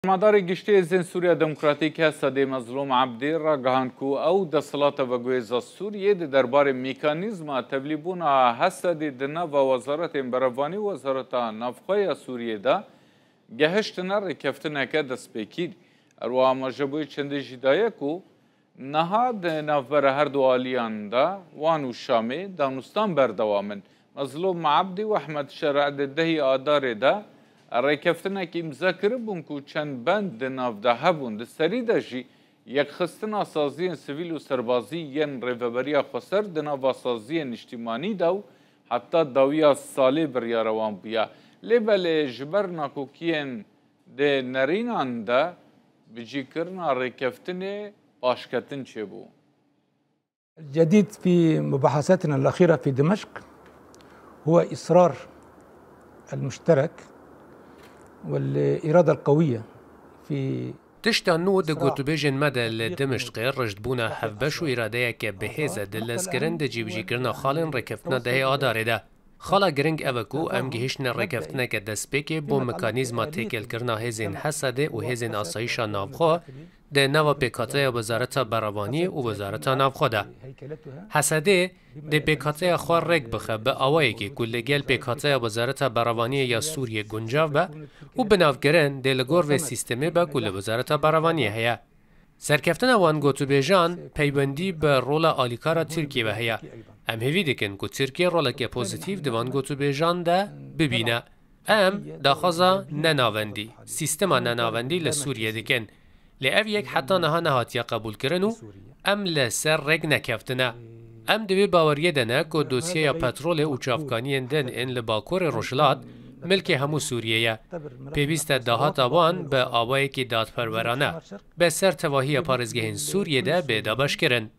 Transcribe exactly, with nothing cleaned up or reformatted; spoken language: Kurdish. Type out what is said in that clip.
Madarê giştî Hêzên Sûriya Demokratîk H S D'ê Mezlûm Ebdî ragihand ku ew desthilata veguhêza Sûriyê di derbarê mekanîzma tevlîbûna H S D'ê di nava wezaretên berevanî û Wezareta Navxwe ya Sûriyê de gehiştine rêkeftineke destpêkî. Her wiha amaje bo yê çendê jî daye ku niha di navbera her du aliyan de, Wan û Şamê, danûstan berdewam in. Mezlûm Ebdî û Ehmed Şerî di dehê Adarê de rêkeftinek îmza kiribûn ku çend bend di nav de hebûn. Di serî de jî yekxistina saziyên sivîl û serbazî yên Rêveberiya Xweser di nava saziyên niştîmanî de û heta dawiya salê biryara wan bûye. Lê belê ji ber nakokiyên di nerînan de bicîkirina rêkeftinê paşketin çêbû. الجديد في مباحثاتنا الأخيرة في دمشق هو إصرار المشترك والإرادة القوية في Tişta nû di gotûbêjên me de li Dimişqê rijdbûna hevbeş û îradeyeke bihêz e di lezkirin di cîbicîkirina xalên rêkeftina dehê Adarê de. Xala giring ev e ku em gihîştine rêkeftineke destpêkê bo mekanîzma têkêlkirina hêzên H S D'ê û hêzên asayîşa navxwe di nava pêkhateya Wezareta Berevaniyê û Wezareta Navxwe de. H S D dê pêkhateya xwe rêk bixe bi awayekê ku li gel pêkhateya Wezareta Berevaniyê ya Sûriyê guncav be û binavkirin dê li gor vê sîstemê be ku li Wezareta Berevaniyê heye. Serkeftina wan gotûbêjan peywendî bi rola alîkara Tirkiyê ve heye. Em hêvî dikin ku Tirkiye roleke pozîtîf di van gotûbêjan de bibîne. Em daxwaza nenavendî, sîstema nenavendî li Sûriyê dikin. Lê ev yek heta niha nehatiye qebûlkirin û em li ser rêk nekeftine. Em di vê baweriyê de ne ku dosyeya petrolê û çavkaniyên din ên li Bakurê Rojhilat milkê hemû Sûriyê ye. Pêwîst e dahata wan bi awayekî dadperwerane bi ser tevahiya parêzgehên Sûriyê de bê dabeşkirin.